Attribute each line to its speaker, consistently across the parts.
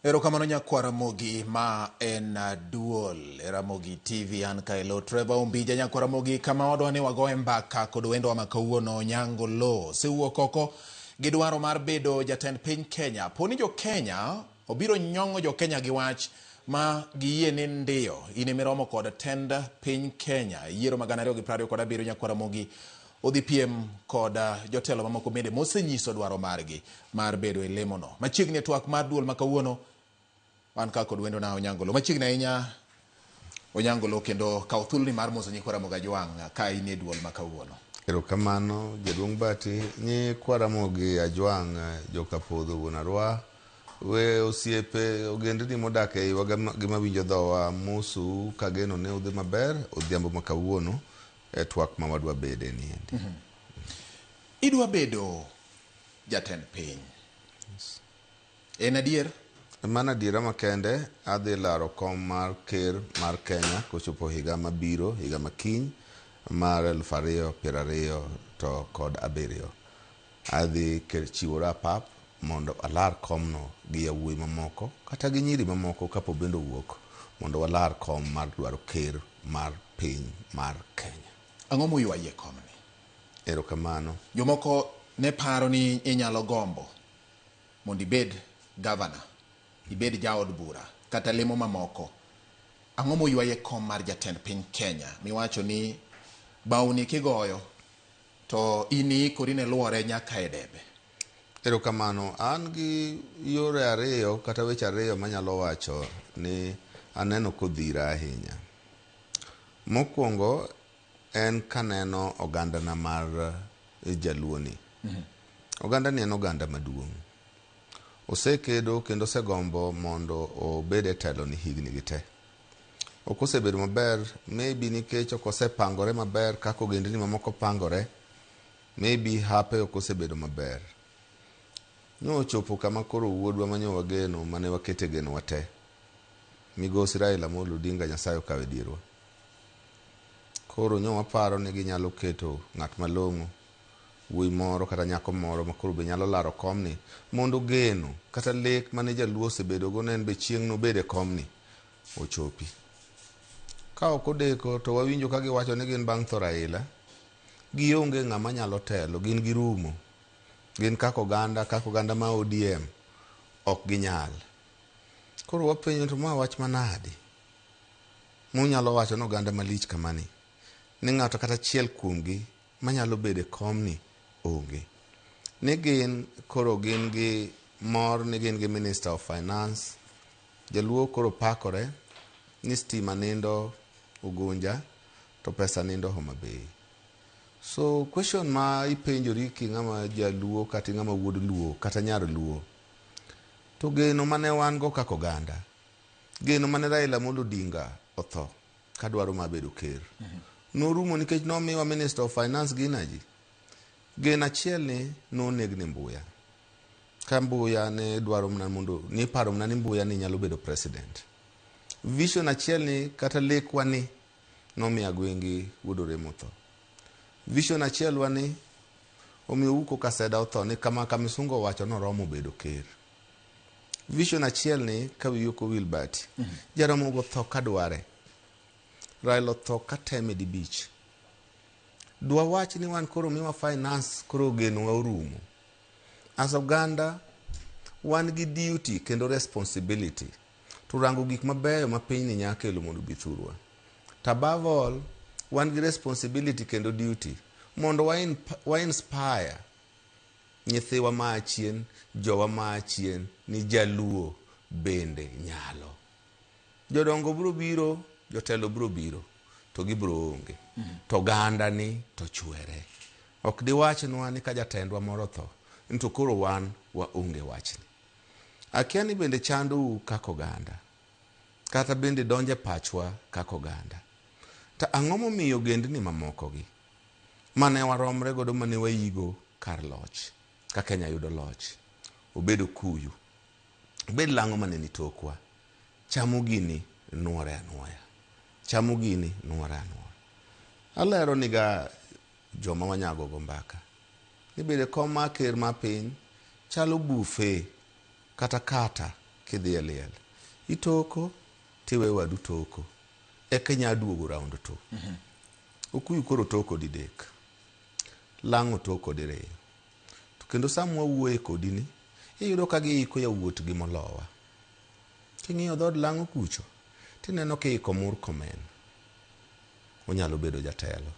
Speaker 1: Erokamano nyakwar Ramogi, ma en duol e Ramogi TV. An Kaelo Trevor Ombija nyakwar Ramogi, kama wadwa ni wagoye mbaka kod wendwa ma kawuono Onyango Lo osewuok oko gi dwaro mar bedo jatend piny Kenya. Po ni jo Kenya obiro nyong'o jo Kenya gi wach ma giyie ni ndiyo in emiromo kod tend piny Kenya e yiero ma 2027 nyakwar Ramogi odhi piem kod jotelo mamoko bende mosenyiso dwaro margi mar bedo e lemono. Machiegni e twak mar duol ma kawuono, wan ka kod wendona Onyango Lo. Machiegni ahinya Onyango Lo kendo kaw thuoloni mar moso nyikwa Ramogi Ajwang' ka in e duol ma kawuono.
Speaker 2: Erokamano jaduong' Bati, nyikwa Ramogi Ajwang' joka Podho wuon Arwa, we osiepe ogendni modak e iwa gi mawinjo dhowa mosou kageno ni udhi maber odhiambo ma kawuono e twak ma wadwa bede ni endi.
Speaker 1: Idwa bedo jatend piny.
Speaker 2: Yes.
Speaker 1: En adier?
Speaker 2: Mano adiera makende, adhi laro kom mar ker mar Kenya kochopo higa mabiro, higa makiny mar 2027 to kod abiriyo. Adhi chiwora pap mondo alar komno gi yawuoyi mamoko kata gi nyiri mamoko kapo bende owuok mondo walar kom mar dwaro ker mar piny mar Kenya.
Speaker 1: Ang'o moywayi e komni?
Speaker 2: Erokamano.
Speaker 1: Jomoko ne paro ni inyalo gombo mondo ibed gavana, ibed jaod bura kata lemo mamoko. Ang'o moywayi e kom mar jatend piny Kenya miwacho ni bawni kigoyo to in iikori ne luore nyaka e debe?
Speaker 2: Erokamano. An gi yore ariyo kata weche ariyo manyalo wacho ni aneno kodhira ahinya. Mokwongo en kaneno ogandana mar jaluo ni. Oganda ni en oganda maduong'. Osekedo kendo osegombo mondo obed e telo ni higni gi te. Ok osebedo maber maybe nikech ok osepangore maber kaka ogendni mamoko pangore. Maybe hape ok osebedo maber. Nyochopo kama koro wuodwa manyo wageno mane wakete genowa te. Migosi Raila Amolo Odinga Nyasaye okawo e dierwa. Koro nyo waparo ni ginyalo keto ng'at malong'o, wuoyi moro kata nyako moro ma koro be nyalo laro komni mondo geno kata lek mane jaluo osebedogo ne en be chieng' nobed e komni ochopi. Ka ok odeko to wawinjo ka giwacho ni gin bang' tho Raila, gionge ng'ama nyalo telo, gin girumo. Gin kaka oganda, kaka oganda ma ODM ok ginyal. Koro wapenjo to ma wach manadi? Munyalo wacho ni oganda malich kamani ni ng'ato kata achiel kuomgi manyalo bedo e komni onge. Ni gin koro gin gi mor ni gin gi Minister of Finance. Jaluo koro pakore ni stima nindo Ugunja to pesa nindo Homa Bay. So question ma ipenjori ki ng'ama jaluo kata ng'ama wuod luo kata nyar luo to geno mane wan go kaka oganda, geno mane Raila Amolo Odinga otho kadwaro mar bedo ker norumo nikech nomiwa Minister of Finance gi Energy. Geno achiel ni noneg ni Mbuya. Ka Mbuya ne dwaro mana mondo niparo mana ni Mbuya ni nyalo bedo president. Vision achiel ni kata lekwa ni nomiyo Agwengi wuod Oremo otho. Vision achiel wa ni omiyo Ouko Kaseda otho ni kama Kamisungo owacho noromo bedo ker. Vision achiel ni ka wiyi ok owil Bati, Jaramogi otho kadware. Raila otho kateme dibich. Dwa wach ni wan koro miwa finance koro genowa orumo. As oganda wan gi duty kendo responsibility to rango gik mabeyo ma pinyni nya kelo mondo obi thurwa. To above all, wan gi responsibility kendo duty mondo wa inspire nyithiwa maa chien, jowa maa chien ni jaluo bende nyalo. Jodongo bro biro, jotelo bro biro, to gibro onge. To oganda ni to chwere. Ok diwachnwa ni ka jatendwa moro otho, ni to koro wan waonge wachni. Akia ni bende chandou kaka oganda, kata bende donjo e pachwa kaka oganda. To ang'o momiyo ogendni mamoko gi mane waromre godo mane waigo kar loch ka Kenya yudo loch, obed okuyu, obed lang'o mane ni tokwa, chamo gini nuore anuoya, chamo gini nuore anuoya. Alero niga joma wanyago go mbaka ni bedo e kom mar ker mar piny chalo buffet kata kata Kidhi e liel, itoko tiwe wadu toko, eka inya duogo round 2. Okuyu koro toko didek, Lang'o toko diriyo. To kendo sama wawuoye kodi ni, iyudo ka giiko yawuotgi molowa. King'iyo dhood Lang'o kucho, tineno kiiko Murkomen. Onyalo bedo jatelo.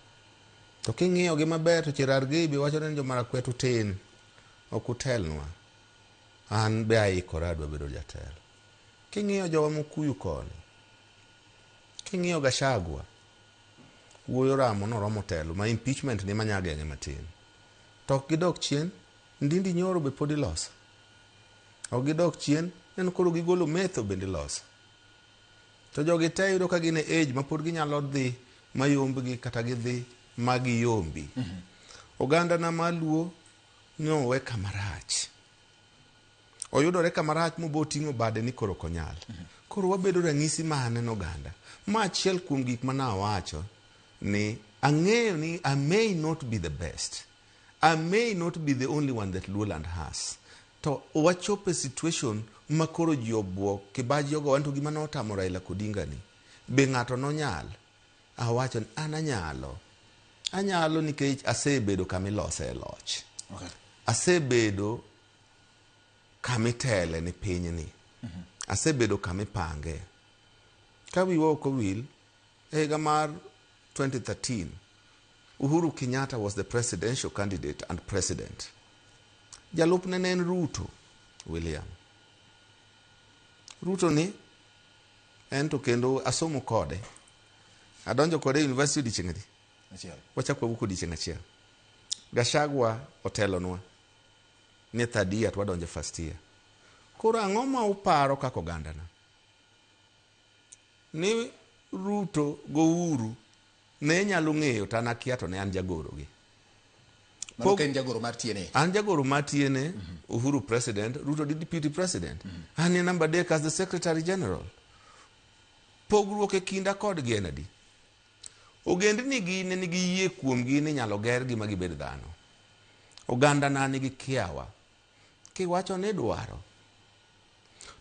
Speaker 2: To king'iyo gi maber to Cherargei be wacho ni jo-Marakwet utin, ok utelnwa. An be aikora adwa bedo jatelo. King'iyo jowa Mukuyu koni, king'iyo Gachagua, wuoyo ramo noromo telo ma impeachment ni manya geng'e matin. To ok gidok chien, Ndindi Nyoro be pod iloso. Ok gidok chien, en koro gigolo Metho bende iloso. To jogi te yudo ka gin e age ma pod ginyalo dhi mayombgi kata gidhi ma giyombi. Oganda na maluo nowe kama rach. Oyudore kama rach mobo ting'o bade ni koro ok onyal. Koro wabedo ranyisi mane ne oganda. Ma achiel kuom gik ma nawacho ni ang'eyo ni I may not be the best. I may not be the only one that Luoland has. To wachopo e situation ma koro ji obuok kibaji ogowa to gima notamo Raila Odinga ni be ng'ato nonyal? Awacho ni an anyalo. Anyalo nikech asebedo kama ilose e loch.
Speaker 1: Okay.
Speaker 2: Asebedo kama itele ni pinyni. Asebedo kama ipange. Ka wiwa ok owil, e higa mar 2013, Uhuru Kenyatta was the presidential candidate and president. Jalupne ne en Ruto William. Ruto ni en to kendo asomo kode. Adonjo kode e university odiochieng' adi?
Speaker 1: Achiel.
Speaker 2: Wachako wawuok odiochieng' achiel. Gachagua otelonwa ni third year to wadonjo first year. Koro ang'o ma uparo kaka ogandana? Ni Ruto go Uhuru ne nyalo ng'eyo to an akia to ne an jagoro gi.
Speaker 1: Mano ka in jagoro mar TNA.
Speaker 2: An jagoro mar TNA, Uhuru president, Ruto di deputy president. An e namba adek as the secretary general. Pogruok e kinda kodgi en adi? Ogendni gi ne nigi yie kuomgi ni inyalo gergi ma gibed dhano. Oganda na nigi kiawa. Kiwacho ni idwaro,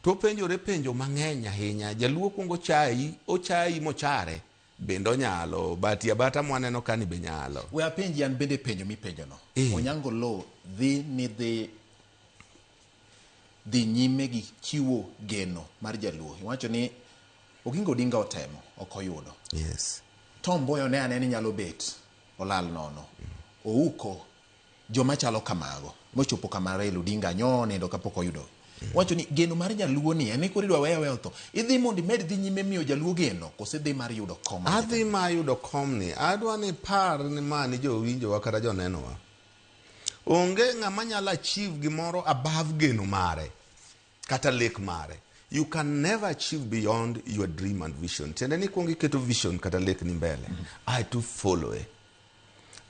Speaker 2: to openjore penjo mang'eny ahinya. Jaluo kuongo chayi, ochayi mochare. Bende onyalo, bati abata mwaneno kani be nyalo.
Speaker 1: We apenji an bende penjo mipenjono. Onyango Oloo dhi ni dhi dhi nyime gi chiwo geno mar jaluo. Iwacho ni Oginga Odinga otemo, ok oyudo.
Speaker 2: Yes.
Speaker 1: Tom Mboya ne ane ni nyalo bet, olal nono. Ouko joma chalo kamago mochopo kama Raila Odinga nyo nindo kapok oyudo. Wacho ni geno mar jaluo ni en ni koro idwa weye aweya otho. Idhi mondo imed dhi nyime miyo jaluo geno kose idhi mar yudo kom?
Speaker 2: Adhi mar yudo komni. Adwa ni ipar ni ma ni jowinjowa kata jonenowa. Onge ng'ama nyalo achieve gimoro above geno mare kata lek mare. You can never achieve beyond your dream and vision. Tiende ni ikuongo iketo vision kata lek ni mbele. Ae to follow e.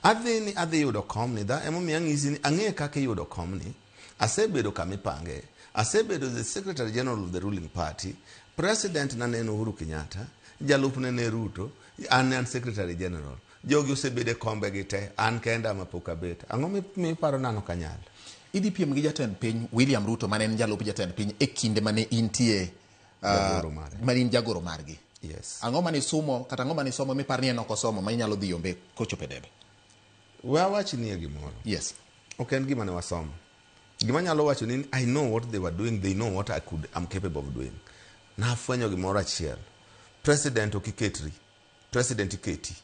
Speaker 2: Adhi ni adhi yudo komni, dha emomiyo ang'isi ni ang'e kaka iyudo komni. Asebedo kama ipange. Asebedo the secretary general of the ruling party. President na ne en Uhuru Kenyatta. Jalupne ne Ruto. An ne an secretary general. Jogi osebedo e kombe gi te. An kenda ma pok abet. Ang'o miparo ni an ok anyal?
Speaker 1: Idhi piem gi jatend piny William Ruto mane en jalup jatend piny e kinde mane intie
Speaker 2: Jagoro mare.
Speaker 1: mane in jagoro margi.
Speaker 2: Yes.
Speaker 1: Ang'o mane isumo kata ang'o mane isomo mipar ni en ok osomo ma inyalo dhi yombe kochopo e debe?
Speaker 2: We awachnie gimoro.
Speaker 1: Yes.
Speaker 2: Ok en gima ne wasomo. Gima anyalo wacho ni I know what they were doing, they know what I'm capable of doing. Nafwenyo gimoro achiel. President ok iketri. President iketi.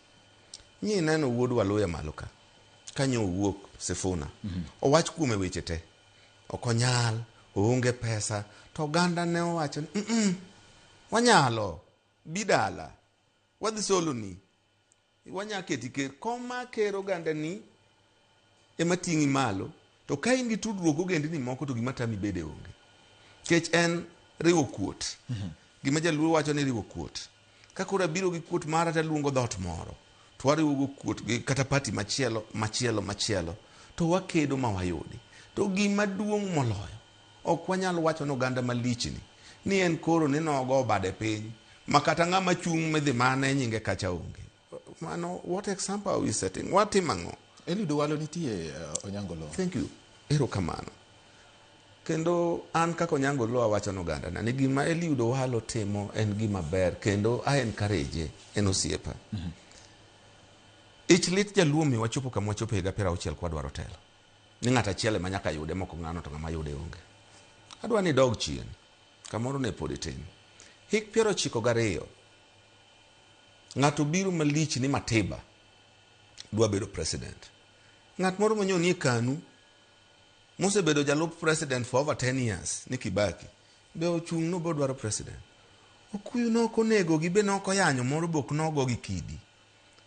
Speaker 2: Nyi neno wuod Waluya malo ka. Kanyo owuok Sifuna. Owach kuome weche te. Ok onyal, oonge pesa. To oganda ne owacho ni, wanyalo, bi dala, wadhi soloni, wanya keti ker. Kom ma ker oganda ni ema ting'i malo. To ka in gi tudruok ogendni moko to gima tami bede onge. Kech en riwo kuot. Gima jaluo wacho ni riwo kuot. Ka koro abiro gi kuot mara taluongo dhoot moro. To wariwo go kuot gi kata party machielo, machielo, machielo. To wakedo ma wayudi. To gima duong' moloyo, ok wanyal wacho ni oganda malich ni, ni en koro ni nogo bade piny, ma kata ng'ama chung' midhi mane nyinge kacha onge. Mano, what example are we setting? Watimo ang'o?
Speaker 1: Eliud Owalo nitie, Onyango Oloo.
Speaker 2: Thank you. Erokamano. Kendo an kaka Onyango Oloo awacho ne ogandana ni gima Eliud Owalo timo en gima ber kendo a encourage en osiepa. Ich lit jaluo omiyo wachopo kama wachopo higa 60 kwadwaro telo. Ni ng'ato achiel ema nyaka yude moko ng'ano to ng'ama yude onge. Adwa ni idog chien. Kamoro ne pod itin. Hik 92 ng'ato biro malich ni Matiba dwa bedo president. Ng'at moro manyo nie KANU mosebedo jalup president for over 10 years ni Kibaki be ochung' no bodwaro president. Okuyu ne ok onego gi be ne ok oyanyo moro be ok nogo gi kidi.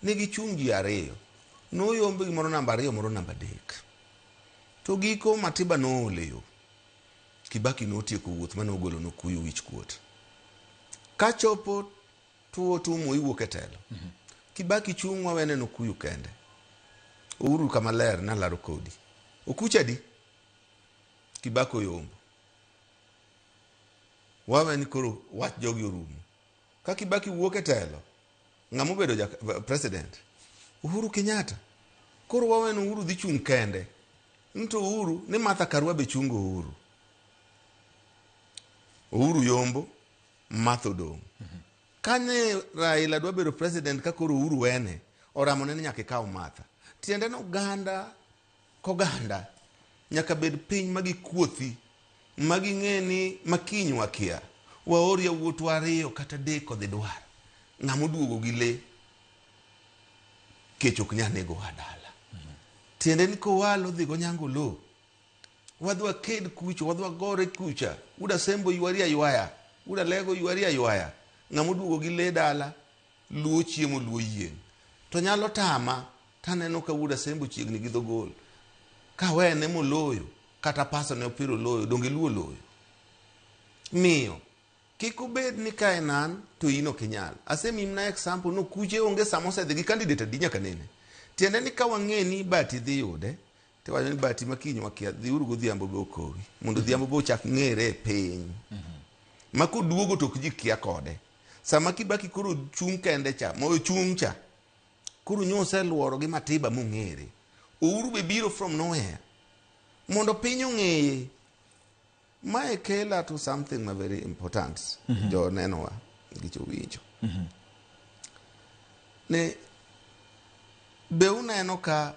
Speaker 2: Ne gichung' ji ariyo. Noyomb gi moro namba 2 moro namba 3. To giko Matiba noole yo. Kibaki notieko wuoth mane ogolo nokuyu wich kuot. Kachopo tuo tumo iwuok e telo. Kibaki chung' wawene nokuyu kende. Uhuru kama ler nalaro kodi. Okucha di? Kibaki oyombo. Wawe ni koro wach jogi orumo. Ka Kibaki wuok e telo, ng'ama obedo ja president? Uhuru Kenyatta. Koro wawe ni Uhuru dhi chung' kende. Nto Uhuru ni Martha Karua be chungo Uhuru. Uhuru yombo, Martha odong'. Kane Raila dwa bedo president ka koro Uhuru wene, oramone ni nyaka ikaw Martha. Tiende ni oganda koganda nyaka bed piny ma gikuothi, ma ging'e ni makiny wakia. Waor yawuotwa 2 kata 3 odhi dwar. Ng'ama oduogo gi le, kech ok nyal nego wa dala. Tiende ni Kowalo dhi go Onyango Oloo. Wadhi waked kucha, wadhi wagore kucha. Uda Sembo ywari aywaya, Uda Lego ywari aywaya. Ng'ama oduogo gi le dala, luo chiemo luo yieng'. To nyalo tama, taneno ka Wuod Asembo chiegni gi dho gol. Kawene moloyo, kata paso ne opiro loyo, donge luo loyo. Miyo, kik obed ni ka en an, to in ok inyal. Asemimna example no kuche onge sama osedhi gi candidate adi nyaka nene. Tiende ni ka wang'e ni Bati dhi yude, tiwacho ni Bati makiny wakia, dhiuru godhiambo be okowi. Mondo odhiambo be ochak ng'ere e piny. Ma koduogo to ok ji kia kode. Sama Kibaki koro chung' kende cha, ma ochung' cha, koro nyo oseluoro gi Matiba mong'ere. Uhuru be biro from nowhere. Mondo piny ong'eye. Mae kela to something ma very important. Jo nenowa gi jowinjo. Ne be uneno ka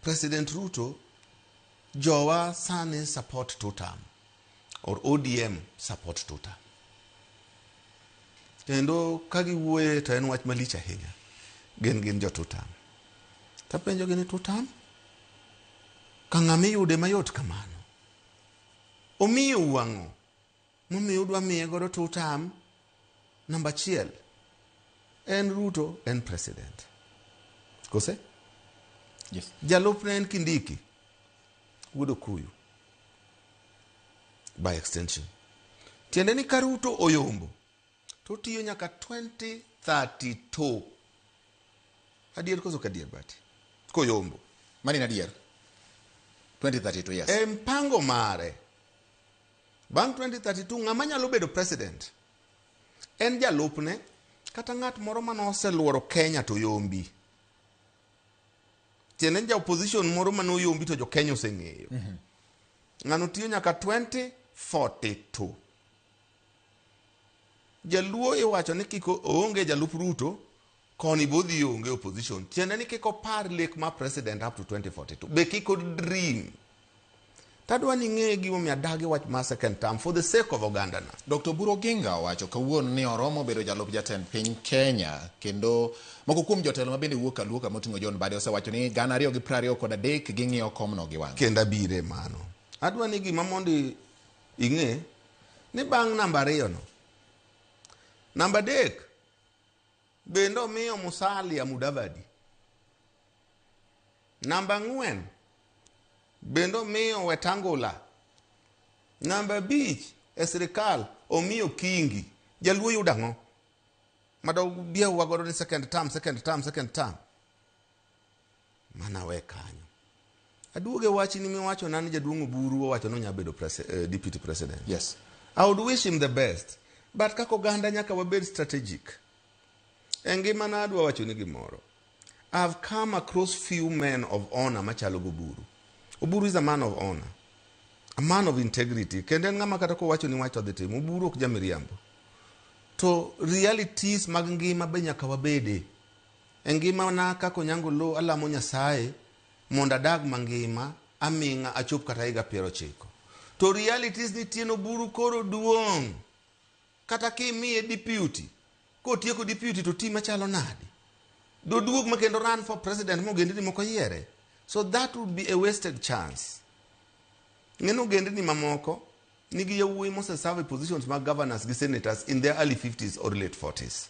Speaker 2: President Ruto jowa sani support two term or ODM support two term. Kendo ka giwuoye to en wach malich ahinya. Gin jo two term. Tapenjo gi ni two term? Ka ng'ama iyude mayot kamano. Omiyo wang'o momiyo udwa miye godo two term? Namba 1, en Ruto en president. Kose?
Speaker 1: Yes.
Speaker 2: Jalupne en Kindiki, wuod Okuyu. By extension. Tiende ni ka Ruto oyombo, to otiyo nyaka 2032. Adier koso ok adier Bati? Koyombo.
Speaker 1: Mano en adier. 2032, yes.
Speaker 2: E mpango mare, bang' 2032 ng'ama nyalo bedo president en jalupne kata ng'at moro mane oseluoro Kenya to yombi. Tiende ni ja opposition moro mane oyombi to jo Kenya oseng'eyo. Ng'ano tiyo nyaka 2042. Jaluo iwacho ni kik oonge jalup Ruto, koni bo dhi onge opposition. Tiende ni kik opar lek ma president up to 2042. Be kik o dream. Tadwa ni ng'e gimomiyo adagi wach mar second term for the sake of ogandana.
Speaker 1: Dr. Oburu Oginga owacho kawuono ni oromo bedo jalup jatend piny Kenya, kendo moko kuom jotelo ma bende wuok Kaluo kama oting'o John Mbadi osewacho ni 2023 ging'iyo komno gi wang'e.
Speaker 2: Kendo abire mano. Adwa ni gima mondo ing'e ni bang' namba 2 no, namba 3 bende omiyo Musalia Mudavadi. Namba 4 bende omiyo Wetangula. Namba 5 e sirikal omiyo Kingi. Jaluo yudo ang'o? Madog biewa godo ni second term, second term, second term. Mana we kanyo. Aduoge wach ni miwacho na ni jaduong' Oburu owacho ni onya bedo deputy president.
Speaker 1: Yes.
Speaker 2: I would wish him the best. But kaka oganda nyaka wabed strategic. E ngimana adwa wacho ni gimoro. I've come across few men of honor machalo go Oburu. Oburu is a man of honor. A man of integrity. Kendo en ng'ama kata kowacho ni wach to odhi timo. Oburu ok jamiriambo. To realities mag ngima be nyaka wabede. E ngimana kaka Onyango Oloo alamo Nyasaye mondo adag mangima aming'a achop kata higa 90. To realities nitie no Oburu koro duong'. Kata kimiye deputy, kotieko deputy to ti machalo nade? Doduog ma kendo run for president mogendni moko yiere. So that would be a wasted chance. Ng'eno ogendni mamoko nigi yawuoyi mose serve e positions mag governors gi senators in their early 50s or late 40s.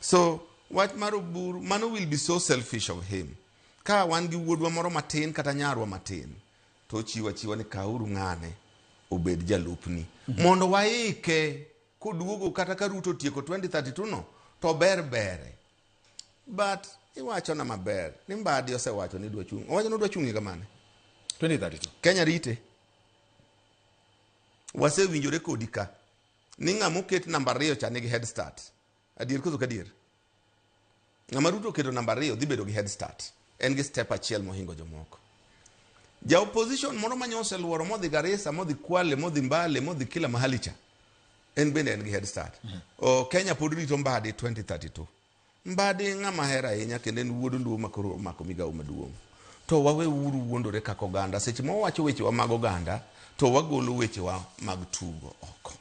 Speaker 2: So wach mar Oburu, mano will be so selfish of him. Ka wan gi wuodwa moro matin kata nyarwa matin, to ochiwo achiwa ni kawuru ng'ane obed jalupni. Mondo waike koduogo kata ka Ruto otieko 2032 no, to ber bere. But iwachona maber ni Mbadi osewacho ni dwa chung'. Owacho ni odwa chung' higa mane?
Speaker 1: 2032.
Speaker 2: Kenya rite. Wasewinjore kodi ka ni ng'ama oket namba 2 cha nigi head start. Adier koso kadier? Ng'ama Ruto oketo namba 2 dhi bedo gi head start. En gi step achiel mohingo jomoko. Ja opposition moro manye oseluoro modhi Garissa, modhi Kwale, modhi Mbale, modhi kila mahali cha. En bende en gi head start. O Kenya pod rito Mbadi 2032. Mbadi ng'ama ahero ahinya kendo en wuod Luo ma koro omako migawo maduong'. To wawe uru wuondore kaka oganda. Seche ma wawacho wechewa mag oganda, to wagolo wechewa mag tugo oko.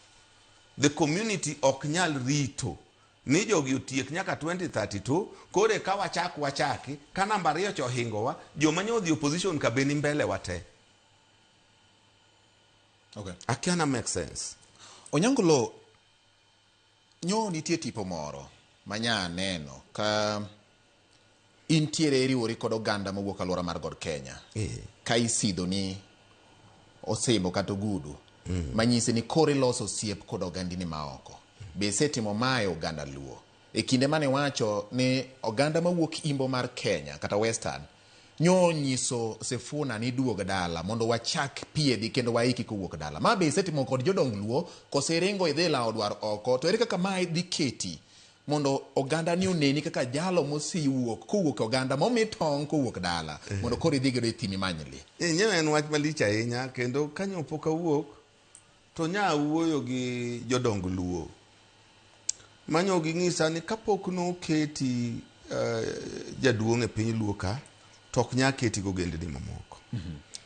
Speaker 2: The community ok nyal rito ni jogi otiek nyaka 2032, koro eka wachak wachaki, ka namba 2 cha ohingowa, joma nyo odhi opposition ka be ni mbele wa te.
Speaker 1: Okay.
Speaker 2: Akia na make sense.
Speaker 1: Onyango Oloo, nyo nitie tipo moro manya aneno ka intiere iriwori kod oganda mowuok alwora mar God Kenya. Ka isidho ni osimbo kata ogudu manyisi ni koro iloso osiep kod ogandini maoko. Be isetimo mae oganda Luo? E kinde mane iwacho ni oganda mawuok imbo mar Kenya kata Western nyo nyiso Sifuna ni duog dala mondo wachak piedhi kendo waiki kowuok dala. Ma be isetimo kod jodong Luo kose iringo idhi lawo dwar oko? To ere kaka mae dhi keti mondo oganda ni oneni kaka jalo mosewuok kowuok e oganda momi tong' kowuok dala mondo koro idhi godo e thim imany le?
Speaker 2: Nyewe en wach malich ahinya kendo kanyo pok awuok to nya awuoyo gi jodong Luo manyo ging'isa ni kapok noketi jaduong' e piny Luo ka to ok nya keti gi ogendni mamoko.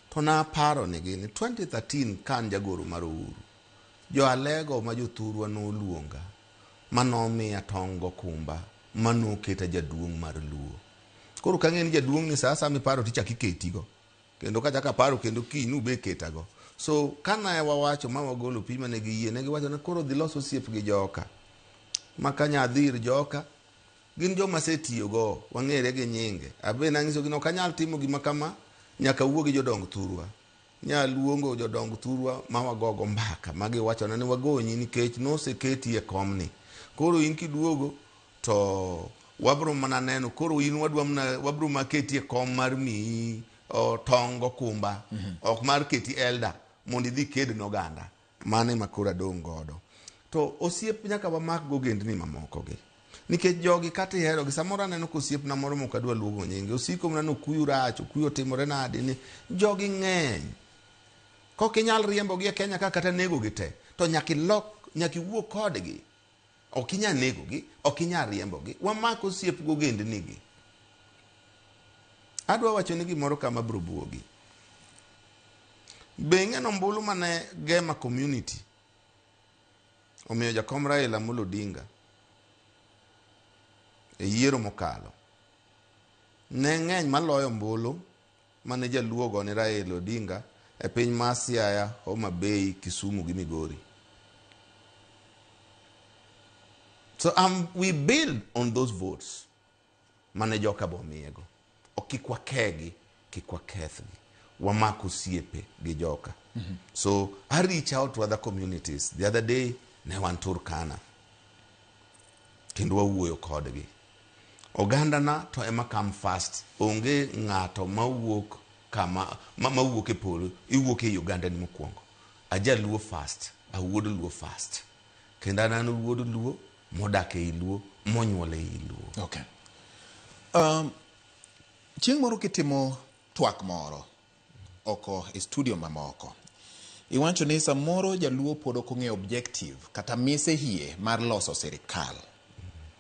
Speaker 2: To naparo nigi ni 2013 ka an jagoro mar Uhuru, jo Alego ma jothurwa noluonga manomiya tong' gokumba manoketa jaduong' mar Luo. Koro kang'e ni jaduong' ni sa asaya miparo tichako iketigo. Kendo kachako aparo kendo kiny nube ketago. So kane wawacho ma wagolo piny mane giyie, ne giwacho ni koro dhi los osiep gi joka. Ma ka nyadhi ir joka, gin joma asetiyogo, wang'ere gi nyinge. Abe nanyisogi ni ok anyal timo gima kama, nyaka awuo gi jodong thurwa. Nyaluongo jodong thurwa ma wagogo mbaka, ma giwachona ni wagonyi nikech noseketi e komni. Koro in kiduogo to wabro mana neno, koro in wadwa mana, wabro mana keti e kom mar miyi tong' gokumba, ok mar keti elder mondo idhi iked ne oganda. Mano ema koro adong' godo. To osiep nyaka wamak go ogendni mamoko gi. Nikech jogi kata iherogi, samoro aneno ka osiepna moro mok adwa luongo nyinge, osiko mana ni okuyu rach, okuyu otimore nade ni jogi ng'eny. Kok inyal riembogi e Kenya ka kata negogi te, to nyaka ilok, nyaka iwuo kodgi. Ok inyal negogi, ok inyal riembogi. Wamak osiep gi ogendni gi. Adwa wacho ni gimoro kama biro buogi. Be ing'eno ombulu mane Gema community omiyo jakom Raila Amolo Odinga e yiero mokalo ne ng'eny maloyo ombulu mane jaluo ogone Raila Odinga e piny ma Siaya, Homa Bay, Kisumu gi Migori. So we build on those votes mane joka bo omiyego. Ok kik wakegi, kik wakethgi. Wamak osiepe gi joka. So I reach out to other communities. The other day ne wan Turkana. Kendo wawuoyo kodgi. Ogandana to ema come first. Onge ng'ato mawuok kama mawuok e polo, iwuok ei ogandani mokwongo. Ajaluo first, awuod Luo first. Kendo an an wuod Luo modak ei Luo, monyuol ei Luo.
Speaker 1: Okay. Chieng' moro kitimo twak moro, oko e studio mamoko. Iwacho ni samoro jaluo pod ok ong'eyo objective kata mise hie mar loso sirikal.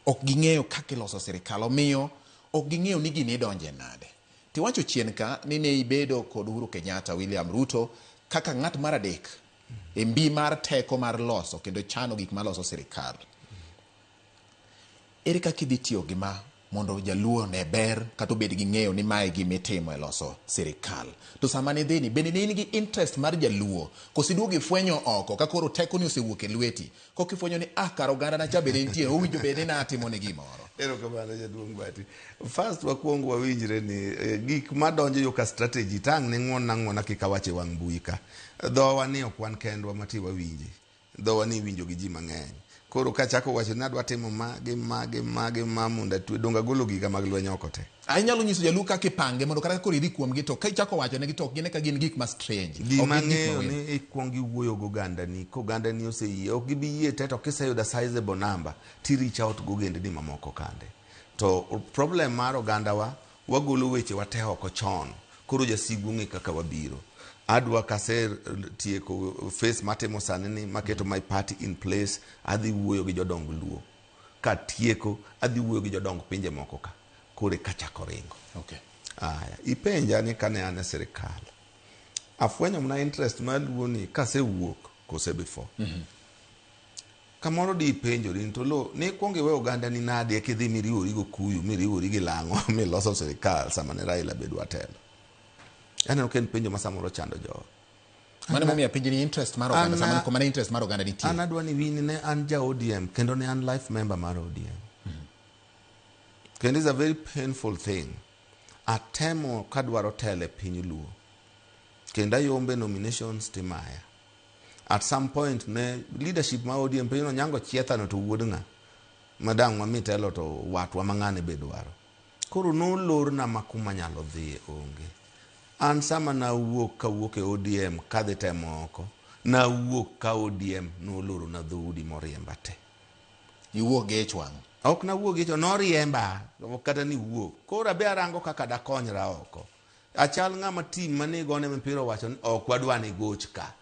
Speaker 1: Ok ging'eyo kaka iloso sirikal, omiyo ok ging'eyo ni gini idonje nade. Tiwacho chien ka ni ne ibedo kod Uhuru Kenyatta, William Ruto kaka ng'at mar adek e mbi mar teko mar loso kendo chano gik maloso sirikal. Ere kaka idhi tiyo gi ma mondo jaluo one ber kata obed gi ng'eyo ni mae gima itimo e loso sirikal? To sama nidhi ni bende ne in gi interest mar jaluo koso iduogo ifwenyo oko ka koro tekoni osewuok e lweti koka ifwenyo ni ah kar oganda na cha bende nitie owinjo bed ni natimo ne gimoro.
Speaker 2: Erokamano jaduong' Bati. First wakwong wawinjre ni gik madonjo yo ka strategy tang' ne ng'uon na ng'uona kik awach e wang' mbui ka. Dhowa ni ok wan kendwa mati wawinje. Dhowa ni iwinjo gi ji mang'eny. Koro kachako wacho ni adwa timo ma gi ma gi ma gi ma mondo atwe donge agolo giga mag lweny oko te.
Speaker 1: Inyalo nyiso jaluo kaka ipange mondo kata koro idhi kuomgi to ka ichako wacho negi to ok gine ka gin gik ma strange.
Speaker 2: Gima ng'eyo ni ikwong iwuoyo gi ogandani, kogandani oseyie, ok gibi yie te to kiseyudo a sizable number, ti reach out go ogendni mamoko kande. To problem mar ogandawa, wagolo weche wa te oko chon, koro jasigu ong'e kaka wabiro. Adwa kase tieko phase matimo sani ni, maketo my party in place, adhi wuoyo gi jodong Luo. Katieko, adhi wuoyo gi jodong pinje moko ka, koro eka chako ringo.
Speaker 1: Okay.
Speaker 2: Aya, ipenja ni kane an e sirikal, afwenyo mana interest mar Luo ni kasewuok kose before. Kamoro di ipenjori ni to lo, ni ikwongo iwe oganda ni nade eka idhi miriwori go Kuyu, miriwori gi Lang'o, miloso sirikal sama ne Raila be dwa telo. Aneno ka en penjo ma samoro chando jowa.
Speaker 1: Mano momiyo apenji ni interest mar oganda, sama kuma ne interest mar oganda nitie.
Speaker 2: An adwa ni wini ne an ja ODM kendo ne an life member mar ODM. Kendo is a very painful thing. Atemo kadwaro telo e piny Luo. Kendo ayombe nominations timaya. At some point ne leadership ma ODM penjo no nyango chietha no to wuod ng'a? Madang' wami telo to watwa ma ng'ane be dwaro. Koro nolorna ma kuma nyalo dhiye onge. An sama nawuok kawuok e ODM kadhi temo oko, nawuok ka ODM nolorona dhoudi moriemba te.
Speaker 1: Iwuok gi ich wang'.
Speaker 2: Ok nawuok gi ich wang', noriemba kata ni wuok. Koro abe arango kaka dakonyra oko. Achal ng'ama team mane gone mpira owacho ni ok wadwa ni goch ka.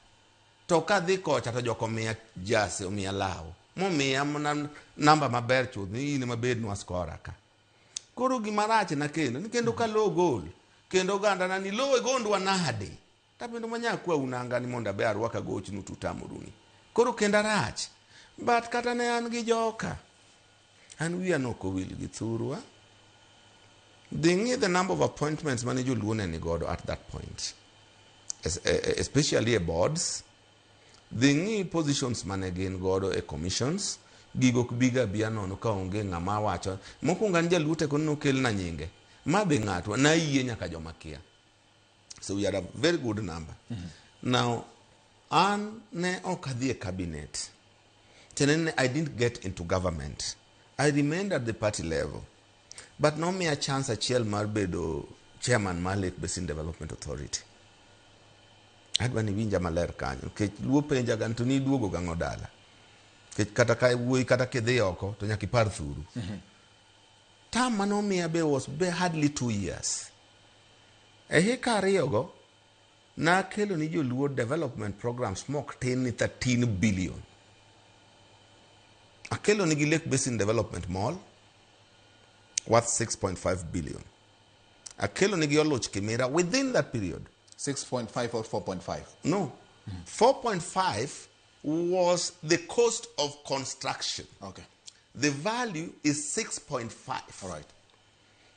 Speaker 2: To kadhi kocha to joko omiya jase, omiya law. Momiya mana namba maber chuth ni in ema bednwa scorer ka. Koro gima rach na kendo, ni kendo ka lo gol, kendo oganda na ni lo e gondwa nade? Tapenjo manya kwa unanga ni mondo abe arwak agochnu tutamoruni. Koro kendo arach. But kata ne an gi joka, an wiya nok owil gi thurwa. Dhi ng'i the number of appointments mane joluo ne nigodo at that point. Especially e boards. Dhi ng'i positions mane gin godo e commissions. Gigo ok biga abiya nono ka onge ng'ama wacho. Mokwongo an jaluo teko nokelna nyinge. Ma be ng'atwa, nayie nyaka joma kia. So we had a very good number. Now, an ne ok adhi e cabinet. Tiende ni I didn't get into government. I remained at the party level. But nomiya chance achiel mar bedo chairman mar Lake Basin Development Authority. Adwa ni winja maler kanyo. Nikech luo penja ga to ni iduogo gang'o dala. Nikech kata ka wuoyi kata kidhi oko to nyaka ipar thuru. Term manomiya be was be hardly 2 years. E hika ariyogo, nakelo ni joluo development programs mok tin ni 13 billion. Akelo nigi Lake Basin Development Mall worth 6.5 billion. Akelo nigi Oluch Kimira within that period.
Speaker 1: 6.5 or 4.5?
Speaker 2: No. 4.5 was the cost of construction.
Speaker 1: Okay.
Speaker 2: The value is 6.5.
Speaker 1: All right.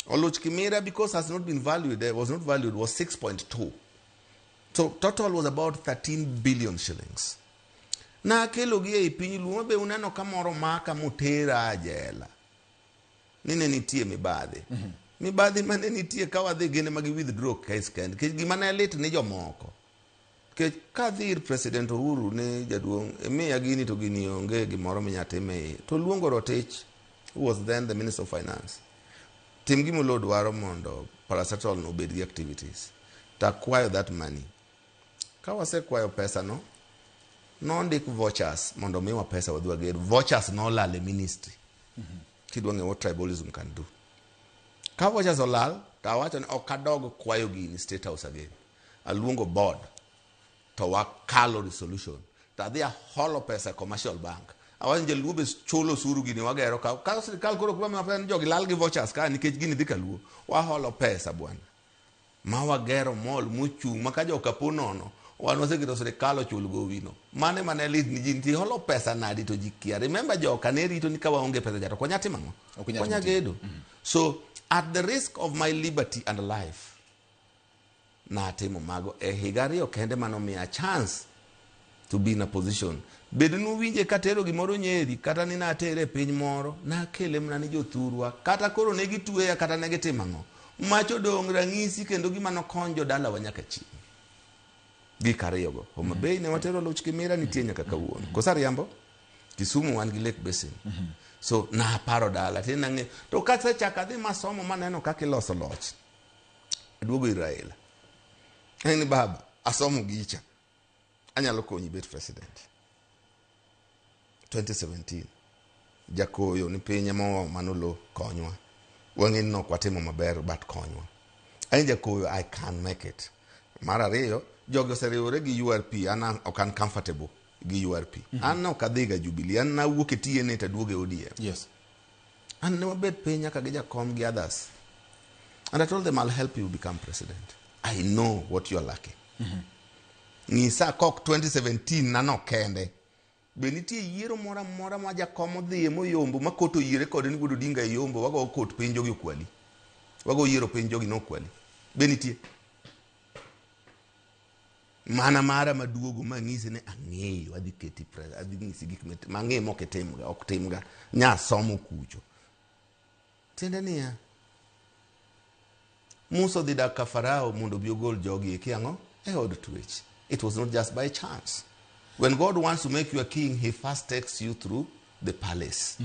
Speaker 2: Oluch Kimira, because has not been valued, was not valued, was 6.2. So total was about 13 billion shillings. Na akelo gi ei piny Luo be uneno ka moro maka motera jela. Ni ne nitie mibadhi. Mibadhi mane nitie ka wadhi gin ema gi withdraw case kend. Nikech gima ne lit ni jomoko. Nikech kadhi ir President Uhuru ni jaduong' imiya gini to gini onge gimoro minya tim e iye. To luongo Rotich, who was then the Minister of Finance. Tim gima Oloo dwaro mondo parastatal no obed gi activities. To acquire that money. Ka wasekwayo pesa no, nondik vouchers mondo miwa pesa wadhi wager. Vouchers nolal e ministry. Kidwa ng'eyo what tribalism can do. Ka vouchers olal, to awacho ni ok adog kwayo gini State House again. Aluongo board to wakalo resolution. To adhi aholo pesa e commercial bank. Awacho ni jaluo be chulo osuru gini wagero ka. Ka sirikal koro ok dwa miwa pesa ni jogi lal gi vouchers ka nikech gini dhi kaluo. Waholo pesa bwana. Ma wagero mall mochung' ma ka joka po nono wan waseketo sirikal ochul gowino. Mane mane lit ni ji nitie holo pesa nadi to ji kia. Remember joka ne rito ni ka waonge pesa ja to ok wanya timo ang'o?
Speaker 1: Ok wanyal
Speaker 2: Ok wanya
Speaker 1: timo tich.
Speaker 2: gedo. So at the risk of my liberty and life natimo mago e higa ariyo kende manomiya chance to be in a position. Bed nuwinje katero gimoro Nyeri kata ni natere e piny moro nakele mana ni jothurwa kata koro ne gitweya kata ne gitimo ang'o. Mach odong' rang'isi kendo gima nokony jodalawa nyaka chieng'. Gik ariyogo. Homa Bay ne watero Luch Kimira nitie nyaka kawuono. Koso ariambo? Kisumu wan gi Lake Basin. So naparo dala tin nang'e to kasechako adhi masomo maneno kaka iloso loch. Aduogo ir Raila. En ni baba asomo gicha. Anyalo konyi bet president. 2017 jakoyo ni piny ema mano lo konywa. Wang'e ni ok watimo maber but konywa. An jakoyo I can make it. Mar ariyo jogi oseriwore gi URP an ok an comfortable gi URP. An ok adhiga Jubilee an nawuok e TNA to aduogo e ODM.
Speaker 1: Yes.
Speaker 2: An ne wabet piny nyaka gi jakom gi others. And I told them I'll help you become president. I know what you are lacking. Ng'isa kok 2017 nano kende. Be nitie yiero moro amora ma jakom odhiye moyombo ma kot oyiere kode ni wuod Odinga e yombo wago kot piny jogi okwali. Wago yiero piny jogi nokwali. Be nitie? Mana mara maduogo mang'isi ni ang'eyo adhi keti adhi ng'isi gik mang'eyo mok itimga ok timga nya somo kucho. Tiende niya, Musa odhi dak ka Farao mondo obi ogol jogi eki ang'o e od twech. It was not just by chance. When God wants to make you a king, he first takes you through the palace.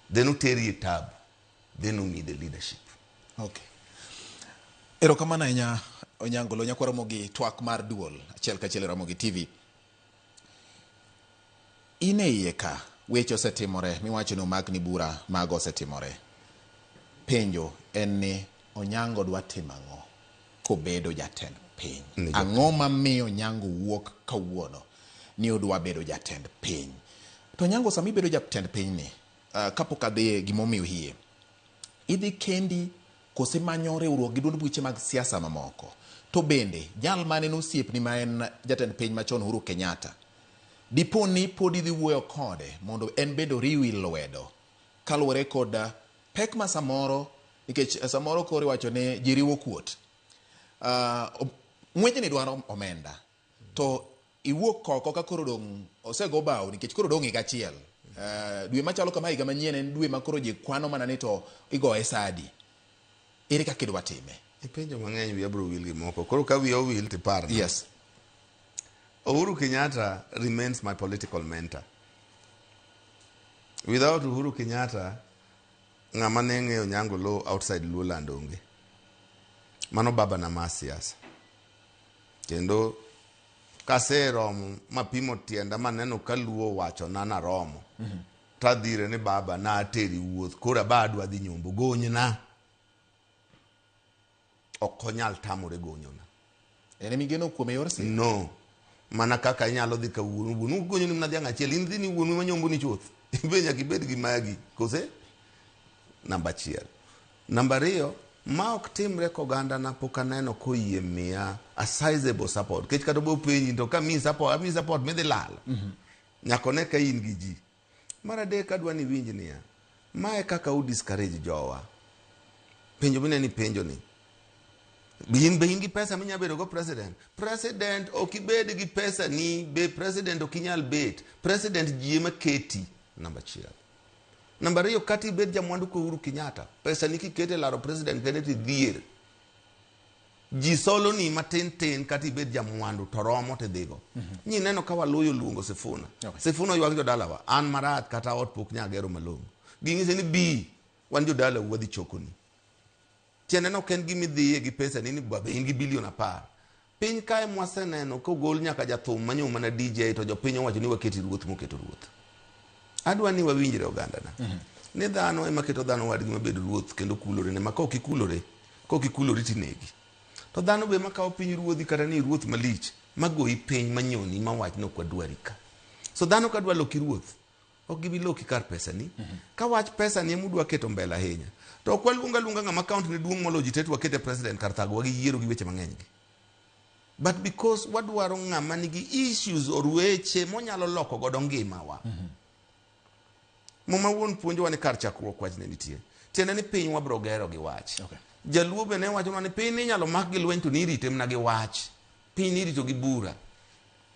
Speaker 2: Then oteri e tabu. Then omiyi the leadership.
Speaker 1: Okay. Erokamano ahinya Onyango Lo nyakwa Ramogi twak mar duol achiel kachiel e Ramogi TV. In e iye ka weche osetimore miwacho ni omakni bura mago osetimore. Penjo en ni Onyango dwa timo ang'o kobedo jatend piny? Ang'o mamiyo Onyango wuok kawuono ni odwa bedo jatend piny? To Onyango sama ibedo jatend piny ni, kapok adhi e gimomiyo hie, idhi kendi kose manyo riwruok gi duond buche mag siasa mamoko? To bende jal mane en osiepni ma en jatend piny machon Uhuru Kenyatta, dipo ni pod idhi wuoyo kode mondo en bende oriwi lwedo kaluwore kod pek ma samoro nikech samoro koro iwacho ni ji riwo kuot. Ng'wechni dwaro omenda to iwuok oko ka koro dong' osego bao nikech koro dong' higa achiel. Dwe machalo kama higa manyien en dwe ma koro ji kwano mana ni to igoye sa adi. Ere kaka idwa time?
Speaker 2: Ipenjo mang'eny wiya biro wil gi moko. Koro ka wiya owil tiparna.
Speaker 1: Yes.
Speaker 2: Uhuru Kenyatta remains my political mentor. Without Uhuru Kenyatta, ng'ama ne ng'eyo Onyango Lo outside Luoland onge. Mano baba na mar siasa. Kendo kaseromo mapimo tienda maneno ka Luo wachona naromo. Tadhire ni baba na ateri wuoth koro aba adwa dhi nyombo gonyna. Ok onyal tamore gonyona.
Speaker 1: En emigeno kuome yor siasa?
Speaker 2: No. Mana kaka inyalo dhi ka wuonu, wuonu gonyoni mana dhiang' achiel, in dhi ni wuonu ema nyomboni chuth. In be nyaka ibed gi magi, kose? Namba achiel. Namba ariyo, ma ok timre kogandana pok aneno koyie miya a sizable support. Nikech kata obo penji to ka miyi support, amiyi support midhi lal. Nyaka one ka in gi ji. Mar adek adwa ni iwinj niya, mae kaka u discourage jowa. Penjo mineno ipenjo ni, be in gi pesa minya bedo go president? President ok ibed gi pesa ni, be president ok inyal bet. President ji ema keti, namba achiel. Namba ariyo, kata ibed jamwandu ka Uhuru Kenyatta, pesa ni kikete laro president kende tidhier. Ji solo ni matin tin kata ibed jamwandu to romo tidhigo. Nyi neno ka waluyo luongo Sifuna.
Speaker 1: Okay.
Speaker 2: Sifuna oywak jodalawa, an marach kata ot pok nyagero malong'o. Ging'ise ni bi, wan jodalau wadhi chokoni. Tiende no ok en gima idhiye gi pesa ni ni babe in gi bilion 10. Piny kae mwaseneno kogol nyaka jathum manyo mana DJ to jopiny owacho ni waketi ruoth moketo ruoth. Adwa ni wawinjre ogandana. Ni dhano ema keto dhano wadgi mabed ruoth kendo kulore ne ma ka ok ikulore, ka ok ikulori tinegi. To dhano be makawo piny ruodhi kata ni ruoth malich magoyi piny manyoni mawach ni ok wadwari ka. So dhano ka dwa loki ruoth, ok gibi loki kar pesani. Ka wach pesani ema udwa keto mbele ahinya, to ok waluong aluonga ng'ama account ne duong' moloyo ji te to wakete president kar thagowa gi yiero gi weche mang'eny gi. But because wadwaro ng'ama nigi issues or weche monyalo loko godo ngimawa. Muma wuon puonjowa ni kar chakruok wach ne nitie. Tiende ni piny wabro gero gi wach.
Speaker 1: Okay.
Speaker 2: Jaluo be ne wachonwa ni piny inyalo mak gi lweny to nirite mana gi wach. Piny nirito gi bura.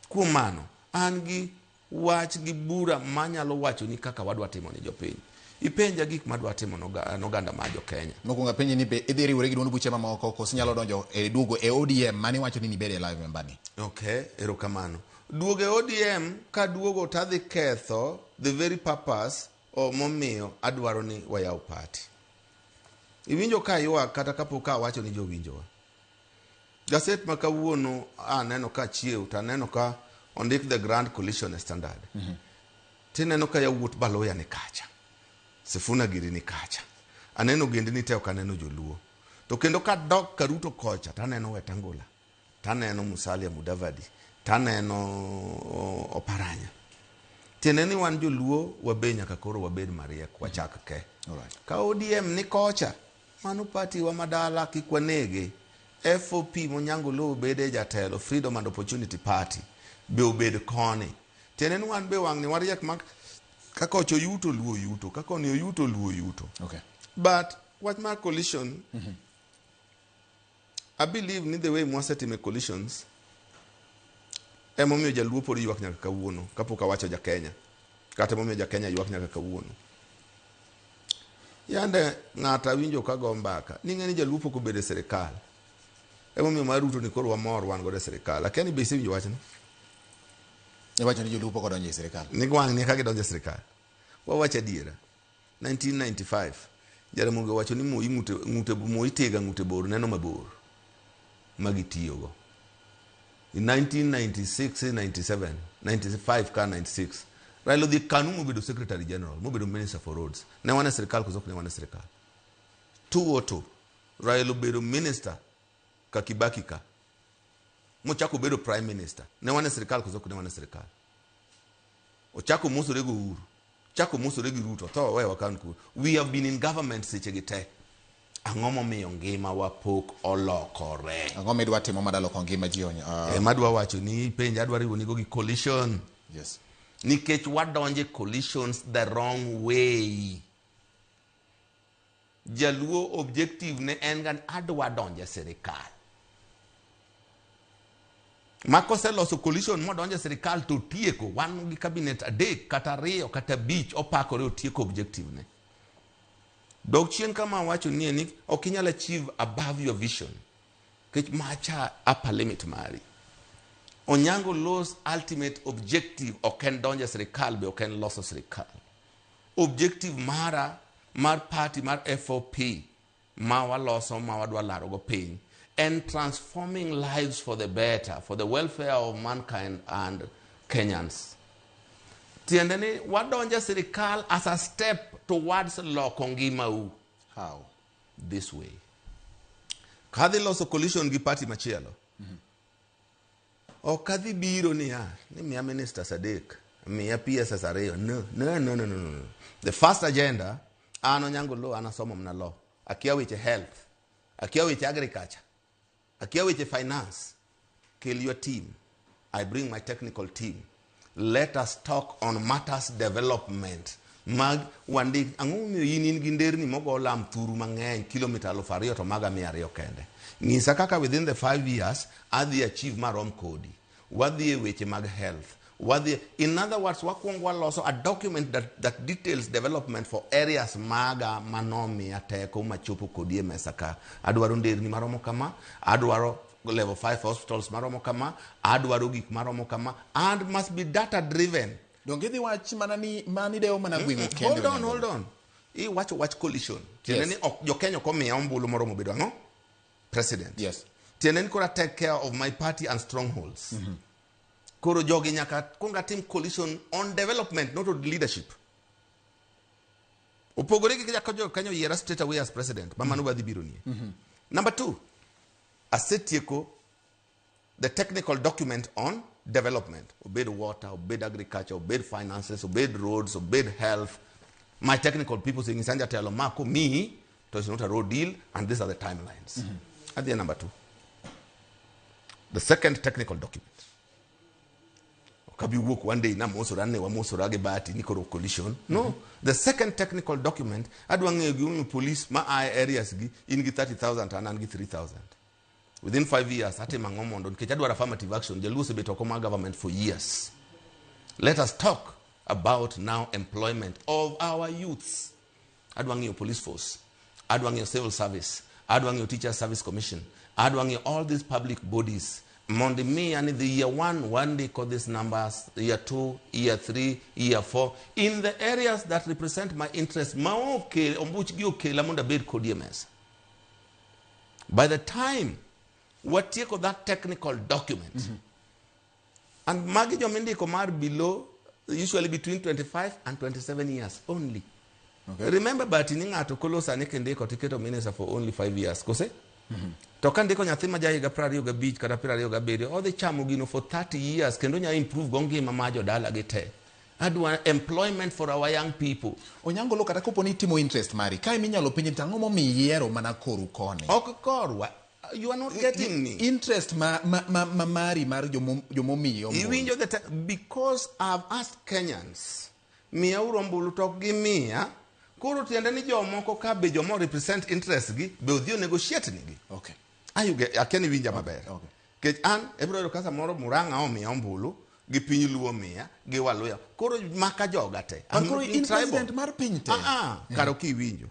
Speaker 2: Kuom mano, an gi wach gi bura manyalo wachoni kaka wadwa timo ni jopiny. Ipenja gik madwa timo noganda mar jo Kenya.
Speaker 1: Mokwongo apenji ni be idhi riwori gi duond buche mamoko koso inyalo donjo e duogo e ODM mane iwacho ni nibede live member ni?
Speaker 2: Okay, erokamano. Duogo e ODM kaduogo to adhi ketho the very purpose o momiyo adwaro ni wayaw party. Iwinjo ka aywak kata kapok awacho ni jowinjowa. Gaset ma kawuono aneno ka achiew to aneno ka ondik the Grand Coalition e Standard. Tineno ka yawuot Baluya ni kacha. Sifuna giri ni kacha. Aneno ogendni te ok aneno joluo. To kendo kadok Karuto kocha to aneno Wetangula. Taneno Musalia Mudavadi. Taneno Oparanya. Tiende ni wan joluo wabe nyaka koro wabed mariek wachak ke.
Speaker 1: Alright.
Speaker 2: Ka ODM ni kocha, mano party wa madala kik wanege. FOP Monyango Oloo bede jatelo, Freedom and Opportunity Party be obed koni. Tiende ni wan be wang'ni wariek ma ka kocha oyuto luo oyuto, ka koni oyuto luo oyuto.
Speaker 1: Okay.
Speaker 2: But wach mar coalition, I believe ni the way mwasetime coalitions emomiyo jaluo pod ywak nyaka kawuono kapok awacho ja Kenya. Kata emomiyo ja Kenya ywak nyaka kawuono. Yande ng'ato awinjo ka go mbaka ni ng'e ni jaluo pok obedo e sirikal. Emomiyo mar Ruto ni koro wamor wan godo e sirikal. Akia ni be isewinjo wachno?
Speaker 1: Iwacho ni joluo pok odonjo e sirikal.
Speaker 2: Ni wang' ni ka gidonjo e sirikal. Wawacho adiera. 1995 Jaramogi owacho ni Moi ng'ute ng'ute Moi tega ng'ute bor neno mabor magitiyogo. In 1996, 97, 95 ka 96 Raila odhi KANU mobedo Secretary General, mobedo Minister for Roads. Ne wan e sirikal koso ok ne wan e sirikal? 202 Raila obedo Minister ka Kibaki ka. Mochako obedo Prime Minister. Ne wan e sirikal koso ok ne wan e sirikal? Ochako mosore go Uhuru. Chako mosore gi Ruto. Tho owewa kan ku. We have been in government seche gi te. Ang'o momiyo ngima wa pok olokore?
Speaker 1: Ang'o midwa timo madaloko ngima ji
Speaker 2: Ema adwa wacho ni penja adwa riwo nigo gi coalition.
Speaker 1: Yes.
Speaker 2: Nikech wadonje coalitions the wrong way. Jaluo objective ne en ga adwa donje sirikal. Ma koseloso coalition modonje sirikal to otieko, wan gi cabinet 3 kata 2 kata 5 opakore otieko objective ne. Dok chien kama awacho nie ni ok inyal achieve above your vision. Nikech macha upper limit mari. Onyango Oloo's ultimate objective ok en donjo e sirikal be ok en loso sirikal. Objective mara mar party mar FOP ma waloso ma wadwa laro go piny en transforming lives for the better, for the welfare of mankind and Kenyans. Tiende ni wadonjo e sirikal as a step towards loko ngimau.
Speaker 1: How?
Speaker 2: This way. Kadhi loso coalition gi party machielo. Ok adhi biro niya, ni miya ministers 3, miya PSS 2. No, no, no, no, no, no. The first agenda, an Onyango Oloo, an asomo mana law. Akia weche health, akia weche agriculture, akia weche finance. Kill your team. I bring my technical team. Let us talk on matters development. Mag wandik, ang'o momiyo in in gi nderni mogo lam thuru mang'eny kilomita 2,000 to maga 200 kende. Ng'isa kaka within the 5 years adhi achieve marom kodi. Wadhi e weche mag health. Wadhi, in other words, wakwongo waloso a document that details development for areas maga manomiya teko machopo kodi e mesa ka. Adwaro nderni maromo kama, adwaro level 5 hospitals maromo kama, adwaro gik maromo kama, and must be data driven.
Speaker 1: Donge idhi wach mana ni mani dewo mana gweng'u kende?
Speaker 2: Hold on, hold on. Iwacho wach coalition. Tiende
Speaker 1: Yes.
Speaker 2: ni ok jo Kenya ok omiya ombulu moromo bedo ang'o? President.
Speaker 1: Yes.
Speaker 2: Tiende ni koro I take care of my party and strongholds. Koro jogi nyaka kuong atim coalition on development, not on leadership. Opogore gi kaka jo Kenya oyiera straight away as president, ma mano wadhi biro nie. Number 2. Asetieko the technical document on development, obed water, obed agriculture, obed finances, obed roads, obed health. My technical people saying Sanja Telo Mako me to it's not a road deal, and these are the timelines. At the number 2, the second technical document. Okabi wuok one day na mosora ne wa mosora gi Bahati ni koro coalition. No, the second technical document adwa ng'eyo gimomiyo police ma a areas gi in gi 30,000 to an an gi 3,000. Within 5 years atimo ang'o mondo nikech adwaro affirmative action. Jaluo osebet oko mar government for years. Let us talk about now employment of our youths. Adwa ng'iyo police force, adwa ng'iyo civil service, adwa ng'iyo teacher service commission, adwa ng'iyo all these public bodies mondo imiya ni the year 1 wandiko these numbers, year 2, year 3, year 4 in the areas that represent my interest ma okel ombuch gi okela mondo abed kodi e mesa. By the time watieko that technical document, and magi jomindiko mar below usually between 25 and 27 years only.
Speaker 1: Okay.
Speaker 2: Remember but ni ng'ato kolo sani kindiko tiketo minister for only 5 years kose? To ka ndiko nyathi ma jahiga 25 kata 27 odhi chamo gino for 30 years kendo nya improve go ngima mar jodala gi te. Adwa employment for our young people.
Speaker 1: Onyango Lo kata kopo ni itimo interest mari kae minyalo penji to ang'o momiyo iyiero mana koru koni?
Speaker 2: Ok korwa. You are not getting me.
Speaker 1: Interest ma mari mar jomomiyi ombulu.
Speaker 2: Iwinjo the because I've asked Kenyans miyauru ombulu to ok gimiya. Koro tiende ni jomoko ka be jomo represent interest gi be odhi o negotiate nigi.
Speaker 1: Okay.
Speaker 2: Ayu akia ni winja maber.
Speaker 1: Okay.
Speaker 2: Kech an ebiro yudo ka samoro Murang'a omiya ombulu gi piny Luo miya gi Waluya. Koro maka joga te.
Speaker 1: But
Speaker 2: I'm
Speaker 1: koro
Speaker 2: not
Speaker 1: in
Speaker 2: tribal.
Speaker 1: president mar piny te.
Speaker 2: Kar ok iwinjo.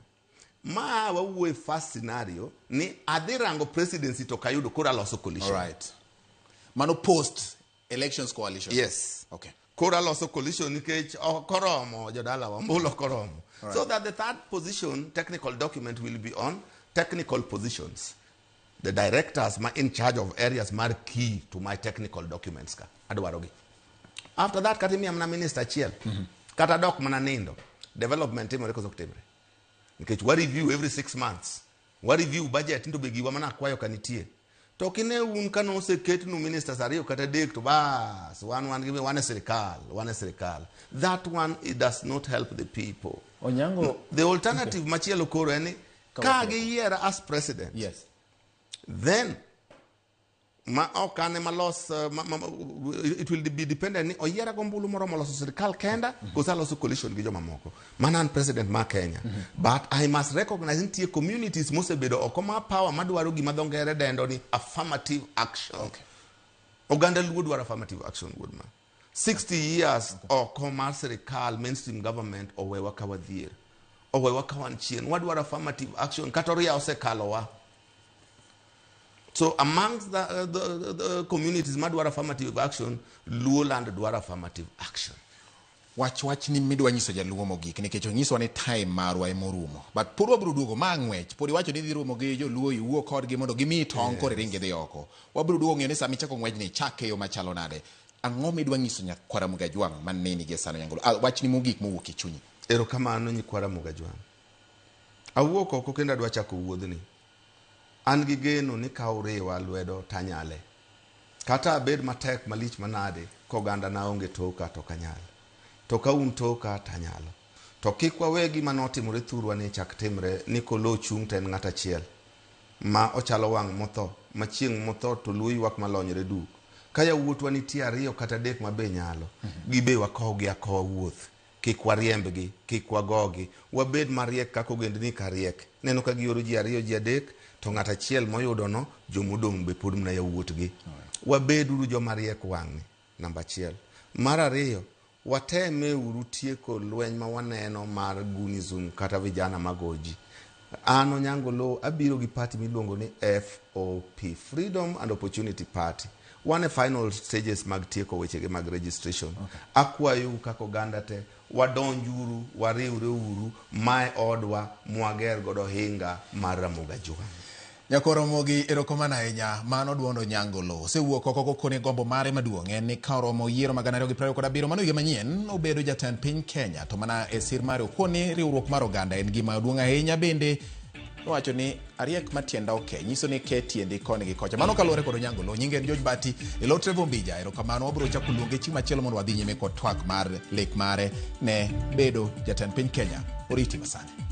Speaker 2: Ma wawuoye first scenario ni adhi rango presidency to kayudo koro aloso coalition.
Speaker 1: All right. Mano post elections coalition.
Speaker 2: Yes.
Speaker 1: Okay.
Speaker 2: Koro aloso coalition nikech ok oromo jodalawa, ombulu ok oromo.
Speaker 1: All right.
Speaker 2: So that the third position technical document will be on technical positions. The directors ma in charge of areas mar key to my technical documents ka adwarogi. After that kata imiya mana minister achiel, kata dok mana nindo, development timore koso ok timre. Nikech wa review every 6 months. Wa review budget to be giwa mana akwayo ka nitie. To kine un ka noseketnu ministers 2 kata 3 to bas wan gi wan e sirikal, wan e sirikal. That one it does not help the people.
Speaker 1: Onyango,
Speaker 2: the alternative okay. Machielo koro en ni ka giyiera as president.
Speaker 1: Yes.
Speaker 2: Then ma ok ane malos it will be dependent ni oyiera gombulu moromo loso sirikal kenda koso aloso coalition gi jomamoko. Mana an president ma Kenya. But I must recognize nitie communities mosebedo oko ma power madwaro gima dho ngere dendo ni affirmative action.
Speaker 1: Okay.
Speaker 2: Oganda Luo dwaro affirmative action wuod ma. 60 years oko mar sirikal mainstream government owewa ka wadhier. Owewa ka wan chien. Wadwaro affirmative action kata oria osekalowa. So amongst the communities madwaro affirmative action, Luo land dwaro affirmative action.
Speaker 1: Wach ni midwa nyiso jaluo mogik nikech onyiswa ni time marwa emorumo. But pod wabiro duogo ma ng'wech. Pod iwacho ni idhi romo gi joluo iwuo kodgi mondo gimiyi tong' koro iring idhi oko. Wabiro duogo ng'eyo ni sama ichako ng'wejni ichake e yo machalo nade. Ang'o midwa nyiso nyakwar Ramogi Ajwang' maneni gie sani Onyango Lo? Wach ni mogik mowuok e chunyi.
Speaker 2: Erokamano nyikwa Ramogi Ajwang'. Awuok oko kendo adwa chako wuodhni. An gi geno ni ka uriwa lwedo tanyale. Kata abed matek malich manade koganda na onge toka to kanyal. To ka un toka tanyalo. To kik wawe gima notimore thurwa ni chak timre ni kolo chung' to en ng'at achiel. Ma ochalo wang' motho, ma chieng' motho to luo ywak malonyre duk. Ka yawuotwa nitie 2 kata 3 ma be nyalo, gibe wakowgi akowa wuoth. Kik wariembgi, kik wagogi. Wabed mariek kaka ogendni ka riek. Neno ka gioro ji 2 ji 3 to ng'at achiel moyudono jomodong' be pod mana yawuotgi. Wabed uru joma riek wang'ni, namba 1. Mar 2, wateme uru tieko lweny ma waneno mar Gunism kata vijana magoji. An Onyango Lo abiro gi party miluongo ni FOP, Freedom and Opportunity Party. Wan e final stages mag tieko wechege mag registration.
Speaker 1: Okay.
Speaker 2: Akwayou kaka oganda te, wadonjuru, wariwre uru, mae odwa mwager godo hinga mar Ramogi Ajwang'.
Speaker 1: Nyakwar Ramogi, erokamano ahinya. Mano duond Onyango Lo. Osewuok oko kokone gombo mare maduong' en ni ka oromo yiero mag 2027 mano higa manyien obedo jatend piny Kenya. To mana e sir mare okoni riwruok mar oganda en gima duong' ahinya bende Nowacho ni ariek ma tienda oke, nyiso ni ke tiendi koni gi kocha. Mano kaluwore kod Onyango Lo. Nyinge en George Bati, e lo Trevor Ombija. Erokamano, wabiro chako luonge chieng' machielo mondo wadhi nyime kod twak mar lek mare ne bedo jatend piny Kenya. Oriti masani.